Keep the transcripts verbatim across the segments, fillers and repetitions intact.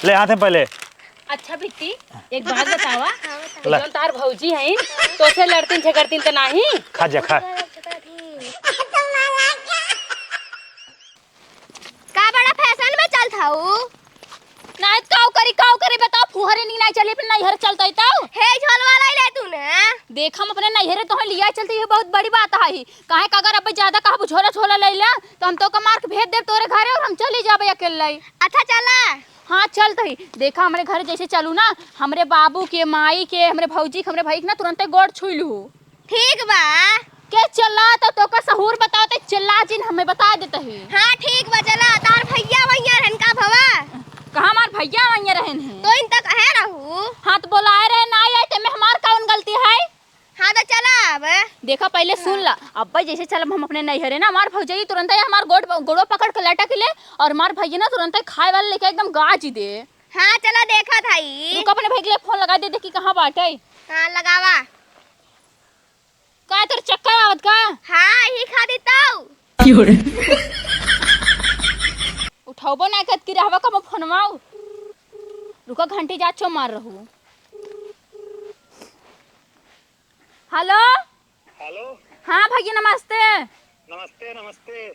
ले हाथ में पहले। अच्छा बिट्टी, एक बात बतावा, ला। जौन तार भौजी हईन, तोसे लड़तीन झगड़तीन त नाही? खा जा, खा। का बड़ा फैशन में चलत हऊ? नाही त काउ करी, काउ करी, बताओ, फुहरे नी नाही चली, फिर नैहर चलतई तउ? हे झोलवा लाई ले तू ना। देख, हम अपने नैहरे तोहे लिया चलती, ये बहुत बड़ी बात है। काहे का अगर अब ज्यादा कहबू झोला, झोला ले ले, तो हम तोका मार के भेज देब तोरे घरे और हम चली जाबे अकेले। अच्छा, चला। हाँ, चलत ही। देखा, हमरे घर जैसे चलू ना, हमरे बाबू के, माई के, हमरे भौजी के, हमरे भाई के ना तुरंते गोड़ छुई लू। ठीक बा। के चिल्ला तो तोका सहूर बताओ, ते चिल्ला जिन, हमें बता देत ही। हाँ, ठीक बा, चला। तार भैया वैया रहन का भवा? कहाँ हमार भैया वैया रहन है? तो इन तक है रहू। हाँ, तो बोलाए रहे, ना आए, ते में हमार कौन गलती है? हाँ, तो चला अब। देखा, पहिले सुन ला। अब्बे जैसे चलब हम अपने नैहरे ना, हमार भौजाई तुरंत ही हमार गोड़, गोड़वा पकड़ के लटक ले, और हमार भैया ना तुरंत ही खाए वाला लेके एकदम गाज दे। हाँ, चला, देखा था ई। रुक, अपने भाई के लिए फोन लगा दे, देखी कहाँ बाटे। हाँ, लगावा। का तोर चक्कर आवत का? हाँ, ही खा दी तऊ। उठाउबो ना करत कि रहवा कबो फोनवा। रुका, घंटी जा चो मार रहू। हेलो। हेलो। हाँ भैया, नमस्ते। नमस्ते, नमस्ते।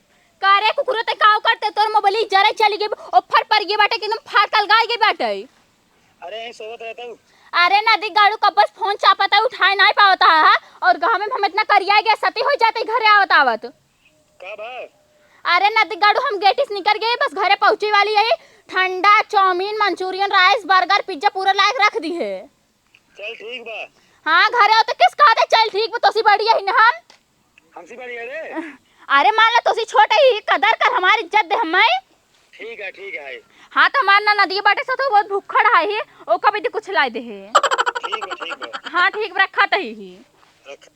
का रे कुकुरो, ते काव करते? तोर मोबाइल जरे चली गई, ऑफर पर गई बाटे कि एकदम फाटल गाय गई बाटे। अरे, यहीं सोवत रहता हूँ। अरे नदी गाड़ू, कब से फोन चापत है, उठाए नाहीं पावत है, और गाँव में हम इतना करिया गया, सती हो जाते घरे आवत आवत। कब है? अरे नदी गाड़ू, हम गेटी से निकल गए, बस घरे पहुँचे वाली है। ठंडा, chowmein, Manchurian, rice, burger, pizza पूरा लायक रख दी है। चल ठीक बा। हाँ, घरे आओ तो किस कहते चल ठीक बा, तोसी बड़ी है ना हम। हमसी बड़ी है रे। अरे मान ला तोसी छोट ही, कदर कर, हमार इज्जत दे हमें। ठीक है, ठीक है। हाँ, तो हमार ना नदी बाटे सा तो बहुत भुक्खड़ है ही, ओका भी कुछ लाए दे है। ठीक बा, ठीक बा। हाँ, ठीक बा, रखा तही ही। रख।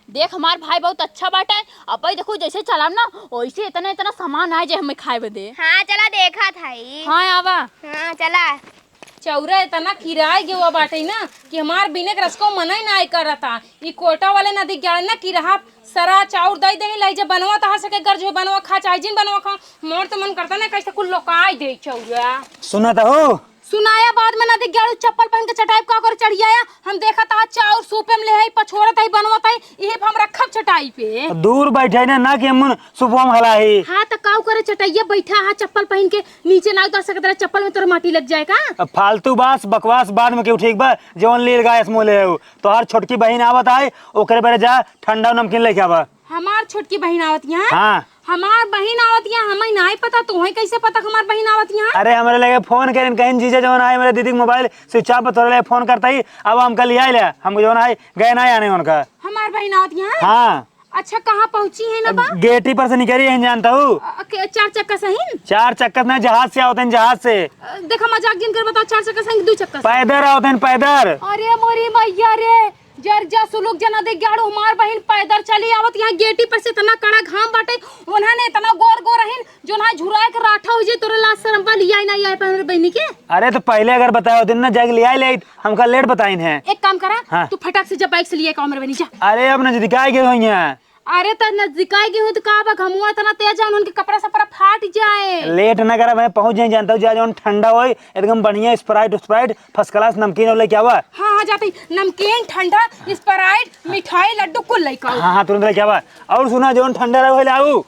देख, हमार भाई बहुत अच्छा बाटे। अब भाई देखू, जैसे चलाम ना, वैसे इतना इतना सामान आए जे हमें खाए बदे। हाँ, चला देखा था ही। हाँ, आवा। हाँ, चला। चौरा इतना किराए गवा बाटे ना कि हमार बिने के रसको मनई नाई करता। ई कोटा वाले नदी गाड़ ना कि रहा सरा चाउर दई देही, लाई जे बनवा तहा सके गर्ज में बनवा खा, चाहे जिन बनवा खा। मोर तो मन करता ना कैसे कुल लोकाई दे चौरा। सुनत हो? सुनाया बाद में नदी गाड़ू, चप्पल पहन के चटाई का कर चढ़ियाया। हम देखत आ चाउर सूपे में ले आई, पछोरत आई, बनवत आई, इहे पे हम रखब चटाई पे। दूर बैठे ना, ना कि हम सुपवा में हला ही। हाँ, त काऊ करे चटैया बैठा हा, चप्पल पहन के नीचे ना उतर सकत रहे, चप्पल में तोर माटी लग जाए का? अब फालतू बास, बकवास बाद में क्यों, ठीक बा? जवन लील गाय समूह ले हो, तोहार छोटकी बहिन आवत आए, ओकरे बरे जा, ठंडा नमकीन लेके आवा। हमार छोटकी बहिन आवत यहाँ? हाँ। हमार बहिन आवत यहाँ, हमें नाई पता, तोहे कैसे पता हमार बहिन आवत यहाँ? अरे, हमरे लगे फोन करें, कहें जीजा जवन आए, मेरे दीदी के मोबाइल स्विच ऑफ पर, तोरे लगे फोन करता ही, अब हम कल ही आए ले, हमको जवन आए, गए ना आने उनका। हमार बहिन आवत यहाँ? हाँ। अच्छा, कहाँ पहुँची है ना अब बा? गेटी पर से निकली है, जानता हूँ। अ, के, चार चक्का सही? चार चक्का ना, जहाज से आवत हैं, जहाज से। अ, देखा, मजाक जिन कर, बताओ, चार चक्का सही, दो चक्का सही? पैदल आवत हैं, पैदल। अरे मोरी मैया रे, जर जा सुलुक जना दे गाड़ू, हमार बहिन पैदल चली आवत यहाँ गेटी पर से, इतना कड़ा घाम बाटे, उन्होंने इतना गोर गोर रहिन, जो ना झुराए के राठा हो जाए, तोरे लाज शरम बा, लिया ही ना आए पहले बहिनी के। अरे तो पहले अगर बताए होते ना, जाके लिया ले, हमका लेट बताइन है। एक काम करा, हाँ। तू फटाक से जब बाइक से लिया का मेरे बहिनी जा। अरे अब नजदीक आए गए हो यहाँ। अरे त नजदीक आए गए हो तो का बा, घमुआ इतना तेज है, उनके कपड़ा सपड़ा फाट जाए। लेट ना करा, मैं पहुँच जाए, जानता हूँ, जा जौन ठंडा होए, एकदम बढ़िया स्प्राइट उस्प्राइट फर्स्ट क्लास नमकीन और लेके आवा। हाँ, हाँ, जाते ही नमकीन, ठंडा, स्प्राइट, मिठाई, लड्डू कुल लेके आओ। हाँ, हाँ, तुरंत लेके आवा। और सुना, जौन ठंडा रहे, वही लाऊ।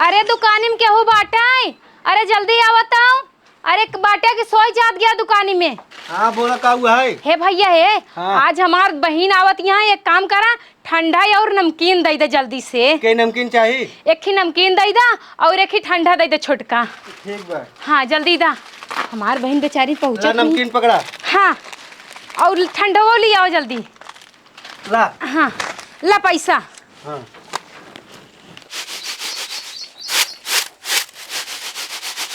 अरे, दुकानी में केहू बाटे? अरे, जल्दी आवत आओ। अरे, बाटे कि सोई जात गया दुकानी में। हाँ, बोला, का हुआ है? हे भैया, हे, हाँ। आज हमार बहिन आवत यहाँ, एक काम करा, ठंडा और नमकीन दे दे जल्दी से। के नमकीन चाही? एक ही नमकीन दे दा और एक ही ठंडा दे दे छोटका। ठीक बा। हाँ, जल्दी दा। हमार बहिन बेचारी पहुँचत ला, नहीं। नमकीन पकड़ा। हाँ, और ठंडो ले आओ जल्दी। ला। हाँ, ला पैसा। हाँ।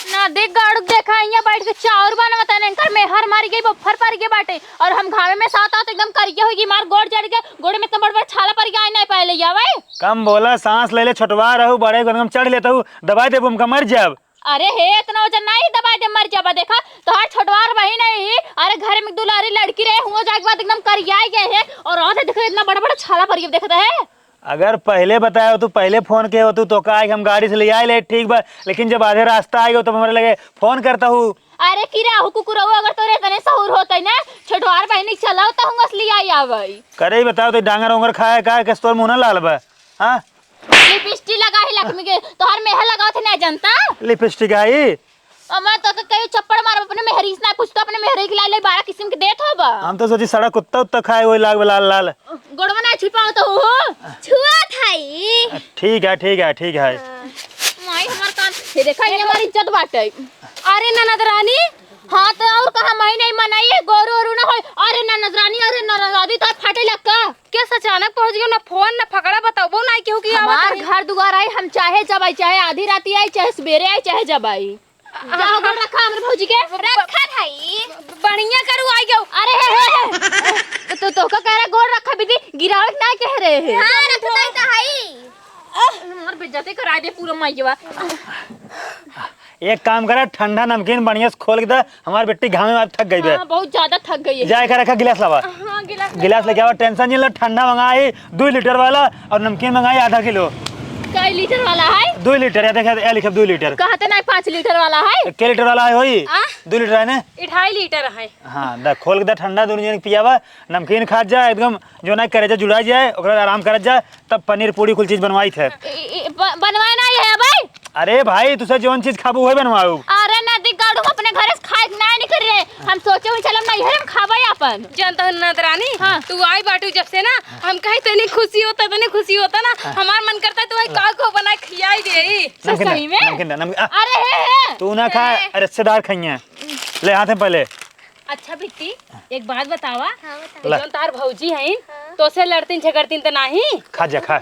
ना देख गाड़ू, देखा, यहाँ बैठ के चाउर बनवत है, इनकर मेहर मर गई, बफर पर गई बाटे, और हम घामे में साथ आवत एकदम करिया हो गई, मार गोड़ जड़ गए, गोड़े में इतना बड़ बड़ छाला पर गया, नहीं पाए ले जावे। कम बोला, सांस ले ले, छोटवा रहू, बड़े को एकदम चढ़ लेता हूँ, दबाई देबू हमका, मर जाब। अरे हे, इतना वजन नहीं दबाई दे, मर जाबा। देखा, तोहार छोटवार बहिन है ही, अरे घर में दुलारी लड़की रहे, हुआ जाके बाद एकदम करिया गए है, और आज देखो इतना बड़ा बड़ा छाला पर गया, देखता है। अगर पहले बताए हो तू, पहले फोन किए हो तू, तो का है कि हम गाड़ी से ले आए ले, ठीक बा, लेकिन जब आधे रास्ता आ गए हो, तब हमारे लगे फोन करता हूँ। अरे की राहु कुकुरऊ, अगर तोरे इतने सहूर होतइ ना, छोटवार बहिनी चलाओ त हुंगस लियाइ आवइ। करे ही बताओ, तो डांगर ओंगर खाए का, के तोर मुंह ना लाल बा? हाँ? लिपस्टिक लगाइ लक्ष्मी के, तोहर मेहर लगावत है ना जनता। लिपस्टिक आई? अम्मा, तो के कई चप्पड़ मारब, अपने मेहरी से ना पूछतो, अपने मेहरी के लाइ लाइ बारह किसिम के देत होबा। हम तो सोची सड़ा कुत्ता उत्ता खाए, वही लाग बा लाल लाल। गोड़वा ना छिपाओ तो हो। छुआ थाई। ठीक है, ठीक है, ठीक है। माई हमार कान, हे देखा, ये हमारी इज्जत बाटे। अरे ननद रानी, हाँ तो और कहा, माई नहीं मनाई है, गोरू ओरू ना होई। अरे ननद रानी, अरे ननद रानी, तो फाटे लग का? के अचानक पहुँच गयो, ना फोन, ना फकड़ा, बताबो ना केहू की आवत हमार है। घर दुआर आई, हम चाहे जब आई, चाहे आधी राती आई, चाहे सवेरे आई, चाहे जब आई। जाओ, गोड़ रखा हमरे भौजी के। रखा थाई। बढ़िया करू, आई गयो। अरे, हे, हे, हे। तो, तो का कह रहे, गोड़ रखा बीती, गिरावट ना कह रहे हैं। हाँ, रखता ही तो हई। हमार बेइज्जती करा दे पूरा माइयवा। एक काम करा, ठंडा नमकीन बढ़िया से खोल के दे, हमार बेटी घामे में आज थक गई बे। हाँ, बहुत ज्यादा थक गई है। जाए का रखा गिलास लावा। हाँ, गिलास गिलास लेके आवा, टेंशन नहीं ला, ठंडा मंगाई दुई लीटर वाला और नमकीन मंगाई आधा किलो। कई लीटर वाला है? दुई लीटर, या देखे, या लिखे दुई लीटर। कहते नहीं पाँच लीटर वाला है? एक लीटर वाला है होई? आ? दुई लीटर है ने? ई ढाई लीटर है। हाँ, द खोल के द ठंडा, दोनों जने के पियावा, नमकीन खात जा, एकदम जो ना करेजा जुड़ा जाए, ओकरा आराम करत जा, तब पनीर पूड़ी कुल चीज बनवाई थे। ई, ई, ब-, बनवाए नहीं है भाई। अरे भाई, तुसे जौन चीज खाबू, वही बनवाऊ। अरे नदी गाड़ू, हम अपने घरे से खाए के ना निकल रहे। हम सोचे हुए चलम ना, यही हम खाबे अपन। जानता हूँ ननद रानी, हाँ। तू आई बाटू जब से ना, हम कहीं तनी खुशी होता, तनी खुशी होता ना, हाँ। हमार मन करता है तू वही ला। काव को बना खियाई दे। नमकीन सही दे, में? नमकीन दे, नमकीन, आ। अरे हे, हे। तू ना खा, हे। रिश्तेदार खाइए। ले हाथ में पहले। अच्छा बिट्टी, एक बात बतावा, हाँ, बतावा। ये ला। जौन तार भौजी हईन, हाँ। तोसे लड़तीन झगड़तीन त नाही? खा जा, खा।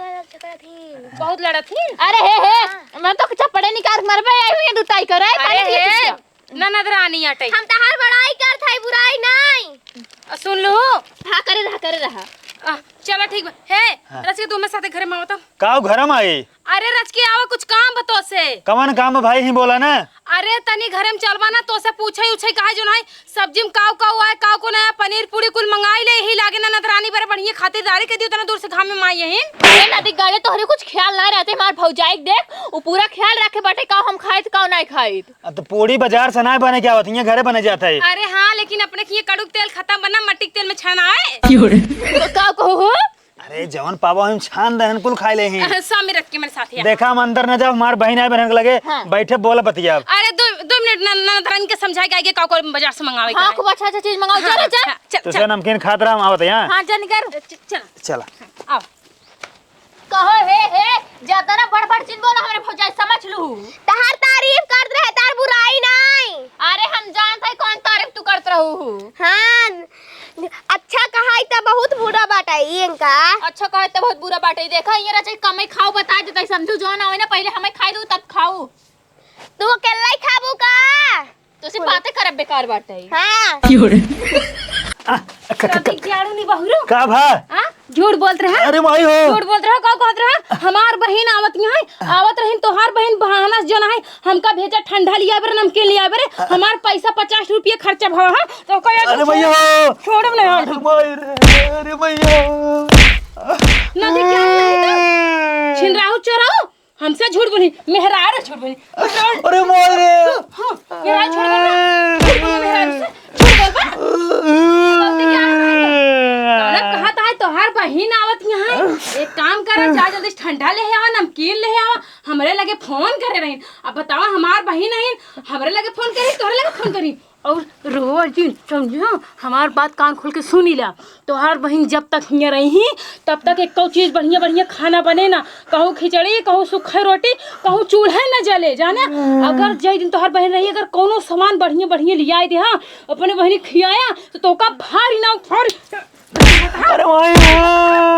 बहुत लड़त ही। अरे हे, हे, हाँ। मैं तो चप्पड़े निकाल के मरबे, आई हुई है दुताई करे, अरे पानी पी हे, के। ननद रानी अटई। हम तहार बड़ाई करत हई, बुराई नाई। आ, सुन लू। हाँ, करे रहा, करे रहा। आ, चला ठीक बा। हे, हाँ। रच के तू हमें साथे घरे में आवता। का घर में आई? अरे रच के आवा, कुछ काम बा तोसे। कवन काम बा भाई, ही बोला ना। अरे तनी घरे में चलबा ना, तोसे पूछे उछे काहे जो नाही, सब्जी में काव काव आए, काव को नया, पनीर पूड़ी कुल मंगाई ले, ही लागे ननद रानी बरे बढ़िया खातिरदारी के दियो, तना दूर से घाम में माई यही। अरे नदी गाड़े तोहरे कुछ ख्याल ना रहते, हमार भौजाई के देख, उ पूरा ख्याल रखे बाटे, काव हम खाइत, काव नाही खाइत। आ, तो पूड़ी बाजार से ना बने के आवत, हियां घरे बने जात है। अरे हाँ, लेकिन अपने के ये कड़ू के तेल खत्म बना, मट्टी के तेल में छाना है। तो का कहो हो? अरे, जवन पावा हम छान दहन कुल खाए ले ही। स्वामी रख के मेरे साथ यहाँ। देखा, हम अंदर न जाओ, हमार बहिन आए बहन के लगे, हाँ। बैठे बोला बतिया। अरे, दो, दो मिनट, न, न, धरन के समझाए के आगे का को बाजार से मंगावे के हाँ, है। खूब अच्छा, अच्छा चीज मंगाओ। हाँ, चलो, चल। अच्छा, चल, तुझे चल। नमकीन खात रहा, हम आवत यहाँ। हाँ, जन कर। च-, चल। चला। हाँ, आओ। कहो, हे, हे, ज्यादा ना बड़ बड़ चीज बोला हमरे भौजाई, समझ लू। तहार तारीफ करत रहे, तार बुराई नाई। अरे हम जानत हई कौन तारीफ तू करत रहू हू। हाँ, अच्छा कहाई त बहुत बुरा बाटे इनका। अच्छा कहाई त बहुत बुरा बाटे। देखा, ये रचे कमाई खाओ बता देता, समझू जौन आवे ना, पहले हमें खाई दू तब खाऊ। तू अकेला ही खाबू का? तोसे बातें करब बेकार बाटे। हाँ। क्यों रे? आ, क-, क-, कभी जाड़ू नहीं बहुरो। का भा? आ? झूठ बोलत रहा। अरे माई हो। झूठ बोलत रहा, का कहत रहा? हमार बहिन आवत यहाँ है, आवत रहिन तोहार बहिन बहाना से जौन है, हमका भेजा ठंडा लिया बेरे, नमकीन लिया बेरे, हमार पैसा पचास रुपया खर्चा भवा है, तो कहे अरे मैया हो। छोड़ब नहीं। अरे माई रे, अरे मैया हो। नदी क्या नहीं तो? छिनराहू चोराऊ। हमसे झूठ बोली, मेहरारू झूठ बोली। अरे माई रे। हाँ, मेहरारू झूठ बोल रहा। झूठ बोल, मेहरारू से झूठ बोल बा। गलती क्या है? तोरा कहा था, तोहार बहिन आवत यहाँ है। एक काम करा, जा जल्दी से ठंडा ले आवा, नमकीन ले आवा। हमरे लगे फोन करे रही। अब बतावा, हमार बहिन नहीं, हमरे लगे फोन करी, तोहरे लगे फोन करी। और रोवा जिन, समझो, हमार बात कान खोल के सुनी ला। तोहार बहिन जब तक हियाँ रही, तब तक एको चीज बढ़िया बढ़िया खाना बने ना, कहूँ खिचड़ी, कहूँ सूखे रोटी, कहूँ चूल्हे न जले, जाने? अगर जय दिन तोहार बहिन रही, अगर कोनो सामान बढ़िया बढ़िया लियाई दे, हाँ, अपने बहिनी खियाया, तो तोका भारी ना भारी। अरे भाई, हाँ।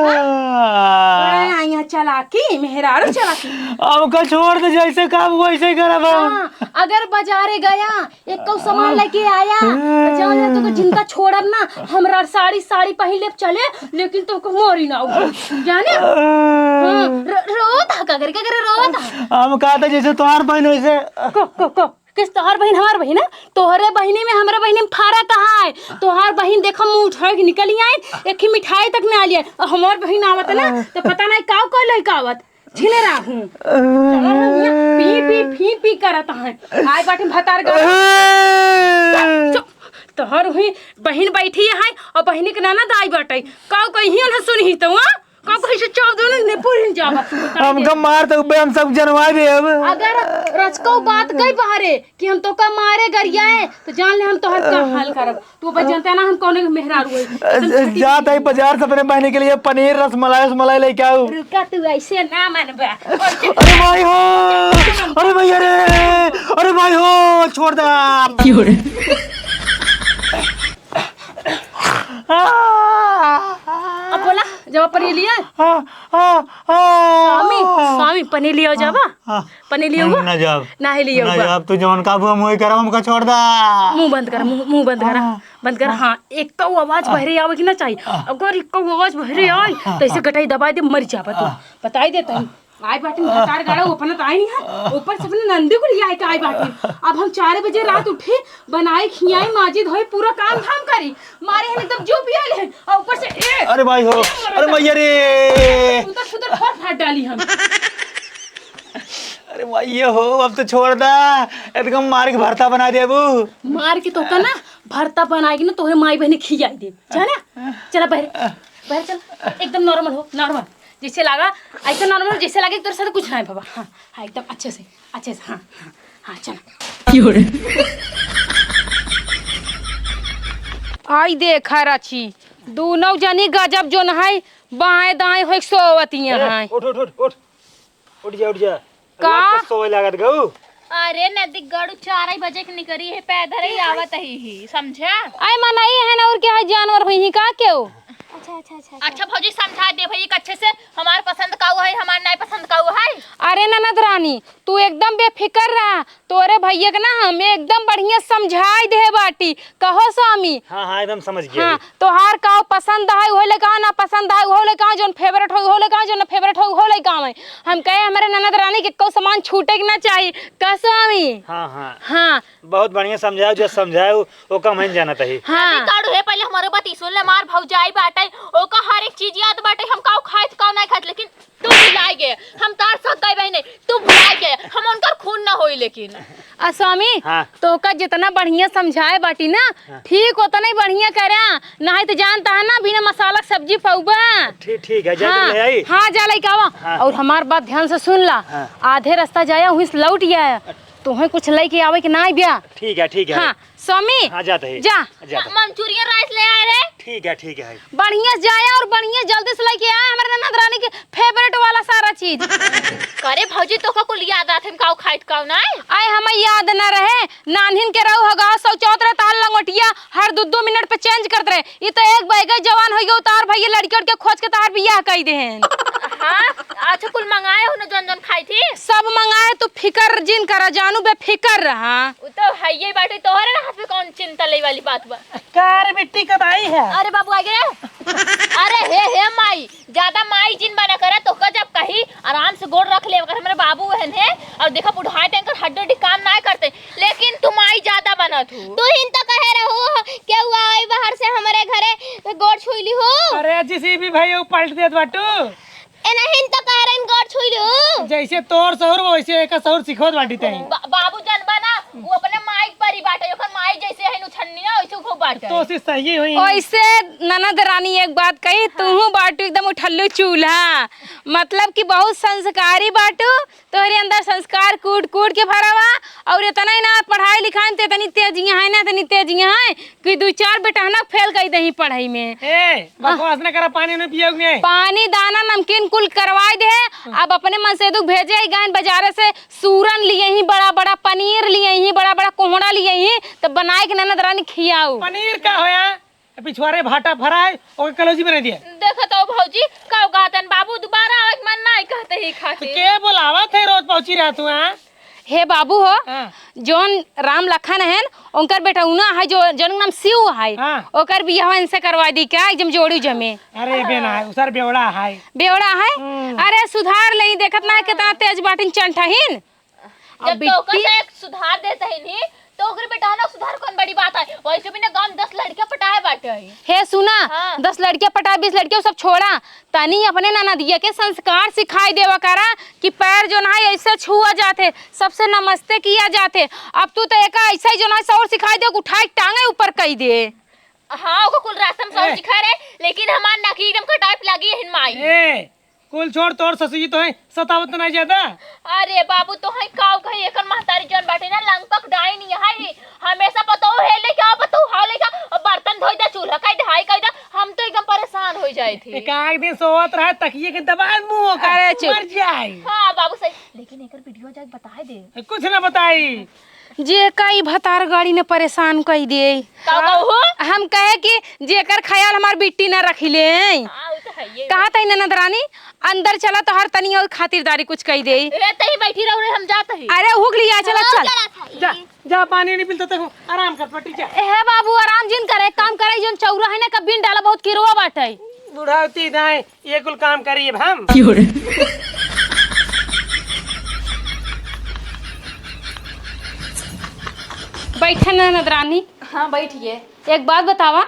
बड़ा यहाँ चालाकी, मेहरारू चालाकी। हमका छोड़ दे, जैसे काम वैसे ही करब हम। हाँ, अगर बाजारे गया, एको सामान लेके आया, तो जान ले, तोके जिंदा छोड़ब ना। हमरा साड़ी, साड़ी पहिन लेब चले, लेकिन तोके मोरी ना उठे, जाने? हाँ, रो-, रोत ह, का करे, का करे, रोत ह। हम कहा था, जैसे तोहार बहिन वैसे। को, को, को, किस तोहार बहिन, हमार बहिन है? तोहरे बहिनी में, हमरे बहिनी में फर्क है। तोहार बहिन देखो, मुंह उठा के निकल आई, एक ही मिठाई तक ना लिया। और हमार बहिन आवत है ना, तो पता नहीं काव का लेके आवत। छिने राहू। पी, पी, पी, पी करत हैं। आए बाटे भतार गा। हर हुई बहिन बैठी है और बहिनी के ननद आई बाटे। का कहीं उन्हें सुनही तो, हाँ? का कहीं से चौदह ने पुरिन जावा तू, बताई दे। हमका मार तो बे, हम सब जनवाई बे अब। अगर रचको बात कही बाहरे कि हम तोका मारे गरियाए, तो जान ले हम तोहर का हाल करब। तू बस जानता ना हम कौन मेहरारू है। एकदम अ, जात है बाजार से अपने बहनी के लिए पनीर, रसमलाई, रसमलाई लेके आऊ। रुका, तू ऐसे ना मानबा। अरे भाई हो, अरे भाई, अरे, अरे भाई हो, छोड़ दे। अब बोला, जब पनीर लिया? हाँ, हाँ, हाँ। स्वामी, स्वामी, पनीर लिया जाबा? हाँ। पनीर लिया हुआ? ना जाब। ना ही लिया ना हुआ। जाब, तू जौन काबू हम वही करब, हमका छोड़ दा। मुंह बंद कर, मुंह, मुंह बंद कर, हाँ। बंद कर। हाँ, हाँ, एक कौ आवाज बहरे आवे की ना चाहिए। हाँ। अगर एक कौ आवाज बहरे आए, हाँ, तो ऐसे हाँ। गटाई दबाई दे, मर जाबा तू। हाँ। बताई दे तनी। आई बाटी, भतार गाड़ा, वो अपना तो आई नहीं है। ऊपर से अपने नंदी को लिया है कि आई बाटी। अब हम चार बजे रात उठे, बनाई, खियाई, माजी, धोई, पूरा काम धाम करी। मारे हम एकदम जो पिया ले, और ऊपर से ए, अरे भाई हो, ए, अरे मैया रे। उधर सुधर फोड़ फाड़ डाली हम। अरे भाई ये हो, अब तो छोड़ दा, एकदम मार के भरता बना दे अबू। मार के तोका ना भरता बनाएगी ना, तोहे माई बहने खियाई दे, जाना? चला बहरे, बहरे चल, एकदम नॉर्मल हो, नॉर्मल। जैसे लागा, ऐसे नॉर्मल जैसे लागे तोरे साथ कुछ ना है बाबा। हाँ, हाँ, एकदम अच्छे से, अच्छे से, हाँ, हाँ, हाँ, चल। आई देखा राची, दोनों जनी गजब जोन है, बाएं दाएं होइक सोवतिया ए, हैं। उठ, उठ, उठ, उठ। उठ जा, उठ जा। का? रात का सोवे लागत गऊ। अरे नदी गड़ू चार ही बजे के निकरी है, पैदल ही आवत ही, ही, समझा? आय मनई है ना, और क्या है, जानवर हुई ही का केहू? अच्छा, अच्छा, अच्छा, अच्छा। अच्छा भौजी, समझा दे भई अच्छे से, हमार पसंद काऊ है, हमार नाई पसंद काऊ है। अरे ननद रानी, तू एकदम बेफिकर रहा, तोरे भैया के ना हम एकदम बढ़िया समझाई देहे बाटी। कहो स्वामी। हाँ, हाँ, एकदम समझ गया हाँ, है। तोहार का पसंद है, उहो लेके आओ, ना पसंद है, उहो लेके आओ, जौन favourite हो, उहो लेके आओ, जौन favourite हो, उहो लेके आओ। हम कहे, हमरे ननद रानी के एक्को सामान छूटे के ना चाही। का स्वामी? हाँ, हाँ। हाँ। बहुत बढ़िया समझाओ, जो समझाओ, ओका हम जानत ही। हाँ। अरे काड़ू हे, पहले हमारे बात ही सुन ले, हमार भौजाई बाटे, ओका हर एक चीज याद बाटे, हम काऊ खाइत, काऊ नहीं खाइत, लेकिन तू भुलाए गए, हम तार साथ गए बहने, तू भुलाए गए, हम उनकर खून ना होई लेकिन। आ स्वामी, हाँ। तोका जितना बढ़िया समझाए बाटी ना, हाँ। ठीक उतना ही बढ़िया करा, नहीं तो जानता है ना, बिना मसाला के सब्जी पौबा। ठीक, ठीक है, जा हाँ, ले आई। हाँ, जा लेके आवा। हाँ। और हमार बात ध्यान से सुन ला, हाँ। आधे रास्ता जाया, वहीं से लौट आया, तोहे कुछ लेके आवे के ना बिया। ठीक है, ठीक है। हाँ। स्वामी, हाँ, जात है। जा। जात है। मंचूरियन राइस ले आए रे। ठीक है, ठीक है। बढ़िया से जाया और बढ़िया जल्दी से लेके आया, हमारे ननद रानी के favourite वाला सारा चीज। करे भौजी, तोका कुल याद रहत है, काऊ खाइत काऊ नाय? आय, हमें याद न रहे, नान्हिन के रहू हगा, सौ चौथ रहे, तार लंगोटिया हर दू दू मिनट पे change करत रहे। ई तो एक बैगे जवान हो गयो, तार भैया लड़की उड़की खोज के तार बियाह कई देहेन। हाँ, अच्छा, कुल मंगाए हो न, जौन जौन खाई थी? सब मंगाए, तू फिकर जिन करा जानू, बेफिकर रहा। उ तो हइये बाटे, तोहरे हाथ में कौन चिंता ले वाली बात बा? का रे बिट्टी कब आई है? अरे बाबू आ गए। अरे हे, हे माई, ज्यादा माई जिन बना करा, तोका जब कही आराम से गोड़ रख ले, अगर हमारे बाबू हन है, और देखा बुढ़ाए टाइम कर हड्डी उड्डी काम ना करते, लेकिन तू माई ज्यादा बनत हो। तू हिन तो कहे रहू, केहू आई बाहर से हमारे घरे गोड़ छुई ली हो। अरे जिसी भी भाई, वो पलट देत बाटू। ए, नहीं तो कह रहे, इनका और छुई लो। जैसे तोर सहुर, वैसे एका सहुर सिखोत बाटी तई। बा-, बाबू जनबा ना, वो अपने माई के परी बाटे, ओकर माई जैसे है नु छन्निया, वैसे खूब बाटे। तो से सही हुई। ओइसे ननद रानी एक बात कही, हाँ। तूहू बाटू एकदम उठल्लू चूल्हा, मतलब कि बहुत संस्कारी बाटू, तोहरे अंदर संस्कार कूट कूट के भरा बा। और इतना ही ना, पढ़ाई लिखाई में तो इतनी तेजियां है ना, इतनी तेजियां है कि दू चार बेटहना फेल कई दही पढ़ाई में। ए, बकवास ना करा, पानी नहीं पियोगे। पानी, दाना, नमकीन कुल करवाई दे। अब अपने मन से दुख भेजे ही गहन बाजारे से सूरन लिए ही, बड़ा बड़ा पनीर लिए ही, बड़ा बड़ा कोहड़ा लिए ही, तो बनाए के ननद रानी खियाऊ। पनीर का होया? पिछुआरे भाटा फराए, ओके कलौजी बना दिया। देखत हो भौजी, का कहतन बाबू, दोबारा आवे के मन नहीं कहते ही तो खातिर। के बोलावत है रोज पहुंची रहत हुआ? हे बाबू हो, हाँ। जौन राम लखन हन, उनकर बेटौना है, जो, जौन नाम शिव है, हाँ। ओकर बियाह इनसे करवा दी का, एकदम जोड़ी जमे। अरे बेना है, उसर बेवड़ा है। बेवड़ा है? हम्म। अरे सुधार ले, देखत ना कितना तेज बाटिन चंठहिन। अब जब तो ओकर बिट्टी से एक सुधार देत है नी, तो ओकरे बेटौना सुधार को बड़ी बात है, वैसे भी ना गाँव में दस लड़कियाँ पटाए बाटे। हे सुना, हाँ। दस लड़कियाँ पटाए, बीस लड़कियाँ, उ सब छोड़ा, तनी अपने ननदिया के संस्कार सिखाई देवा करा कि पैर जो ना है ऐसे छुआ जाते, सबसे नमस्ते किया जाते। अब तू तो एका ऐसा ही जो ना है सौर सिखाई दे, उठाई टांगे ऊपर कई दे। हाँ, ओको कुल रास्ता में सौर ए। सिखा रहे, लेकिन हमार नकी एकदम कटाई पे लगी है माई। ए, कुल छोड़, तोर ससुर जी तो है, सतावत तो नहीं ज्यादा। अरे बाबू, तो है काऊ कही, एकर महतारी जौन बाटे ना, लंपक डाइन है, हमेशा पतोह है लेके आओ, पतोह हाउ लेके आओ, और बर्तन धोई दे, चूल्हा कई दे, हाई कई दे, हम तो एकदम परेशान हो जाए थे। एक आध दिन सोवत रहे, तकिए के दबाए मुंह का, अरे चुप। मर जाए। हाँ बाबू सही, लेकिन एकर वीडियो जाके बताए दे। कुछ ना बताई। जेका ई भतार गाड़ी ने परेशान कई दे। का कहू? हम कहे कि जेकर ख्याल हमार बिट्टी ना रखी ले। हाँ, उ तो है ये। कहा तई ननद रानी, अंदर चला, तोहर तनी और खातिरदारी कुछ कई दे। ए, तही बैठी रहो रे, हम जात ही। अरे, हुक लिया, चला, हाँ, चल। चला था। जा, जा, पानी नहीं पिलता तक आराम कर, पट्टी जा। ए, हे बाबू, आराम जिन करे, एक काम करे, जोन चौरा है ना, कब्बीन डाला, बहुत किरवा बाटे। बुढ़ावती दाएं, ये कुल काम करी अब हम। बैठे ना ननद रानी। हाँ, बैठिए। एक बात बतावा,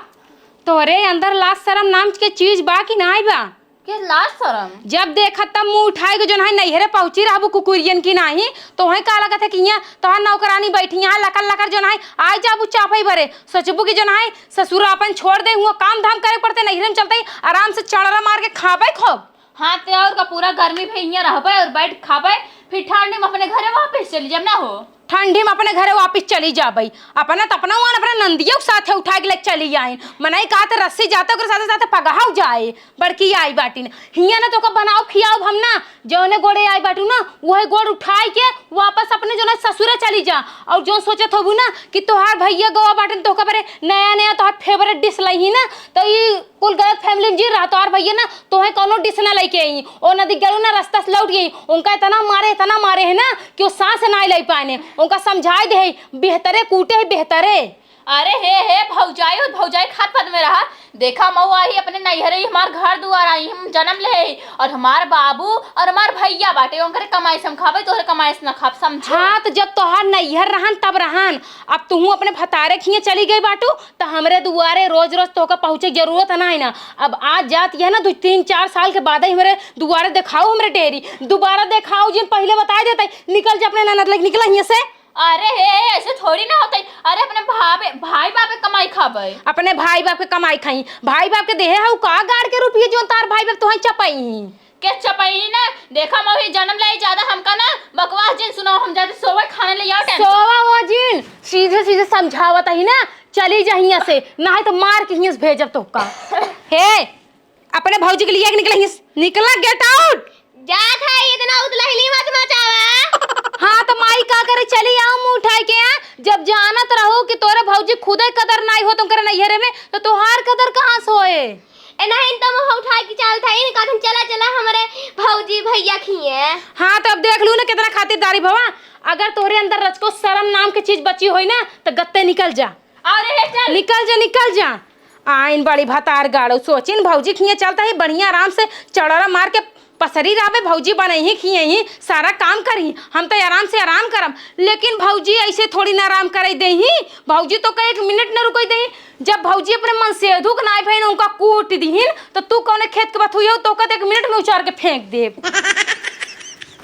तोहरे अंदर लाज शरम नाम के चीज बा कि नाई बा? के लाज शरम? जब देखत तब मुंह उठाए के जोन है नैहरे पहुंची रहबू कुकुरियन की नाही, तोहे का लगत है कि हियां तोहार नौकरानी बैठी, हियां लकर लकर जोन है आई जाबू चापई बरे, सोचबू कि जोन है ससुर अपन छोड़ दे, हुआ काम धाम करे पड़ते, नैहरे में चलते ही आराम से चड़रा मार के खाबे खूब। हाँ, ते और का, पूरा गर्मी भे हियां रहबे और बैठ खाबे, फिर ठंडी में अपने घरे वापस चली जाब ना हो। ठंडी में अपने घरे वापस चली जाबे, अपना त अपना वान अपने नंदियों के साथे उठा के ले चली आइन। मनई का त रस्सी जाते ओकरे साथे साथे पगहाव जाए, बड़की आई बाटिन। हियां ना तोका बनाओ खियाओ हम ना, जौने गोड़े आई बाटू ना, वही गोड़ उठाई के वापस अपने जोन है ससुरे चली जा। और जो सोचत होबू ना कि तोहार भैया गवा बाटन, तोहका बरे नया नया तोहार फेवरेट डिश लई ही ना, तो ई कुल गलत फैमिली में जी रहा। तोहार भैया ना तोहे कौनो डिश ना लेके आई, ओ नदी गलू ना रास्ता से लौट गई। उनका इतना मारे, इतना मारे है ना कि वो सांस ना ले पाने। उनका समझाई दे है, बेहतरे कूटे है, बेहतरे। अरे हे, हे, भौजाई हो, भौजाई खात पद में रहा। देखा मऊ आई अपने नैहरे ही हमार घर दुआर आई, हम जन्म ले ही, और हमार बाबू और हमार भैया बाटे, उनकरे कमाई से हम खाबे, तोहरे कमाई से ना खाब, समझो? हाँ, तो जब तोहार नैहर रहन तब रहन, अब तुहू अपने भतारे खिए चली गई बाटू, त हमरे दुआरे रोज रोज तोहका पहुँचे के जरूरत ना है ना। अब आज जात यह ना दो तीन चार साल के बाद ही हमरे दुआरे देखाओ, हमरे डेरी दोबारा देखाओ, जिन पहले बताए देते, निकल जा अपने ननद लग, निकल हियां से। अरे हे, ऐसे थोड़ी ना होते। अरे अपने भावे, भाई बाप के कमाई खाबे। अपने भाई बाप के कमाई खाई, भाई बाप के देहे हऊ का गाड़ के रुपये जो तार भाई बाप तोहई चपाई ही। के चपाई ना, देखा मौही जन्म ले ज्यादा हमका ना बकवास जिन सुनाओ, हम जाते सोवे खाने ले आओ टेंशन। सोवा वो जिन, सीधे सीधे समझावत ही ना, चली जा हियां से, ना है तो मार के हियां से भेजब तोहका। हे, अपने भौजी के लिए निकला हियां से, निकला, गेट आउट। जात है, इतना उतलहली मत मचावा। हाँ, तो माई का करे, चली आओ मुंह उठाए के, हाँ? जब जानत रहो कि तोरे भौजी खुदे कदर नाई हो तुमकरे नैहरे में, तो तोहार कदर कहाँ से होए? ए, नहीं, तो मुंह उठाए के चलत है, इनका तुम चला, चला हमरे भौजी भैया खिए। हाँ, तो अब देख लू ना कितना खातिरदारी भवा। अगर तोरे अंदर रचको शर्म नाम के चीज बची होई ना, तो गत्ते निकल जा। अरे हे चल। निकल जा, निकल जा। आइन बड़ी भतार गाड़ो, सोचिन भौजी खिए चलता ही बढ़िया आराम से चढ़रा मार के पसरी रहबे, भौजी बनई ही, खिए ही, सारा काम करी, हम तो आराम से आराम करम। लेकिन भौजी ऐसे थोड़ी ना आराम करे दे ही, भौजी तो का एक मिनट न रुकई दे ही। जब भौजी अपने मन से दुख ना भइन उनका कूट दीहिन, तो तू कौने खेत के बथुई हो, तो का एक मिनट में उचार के फेंक देब।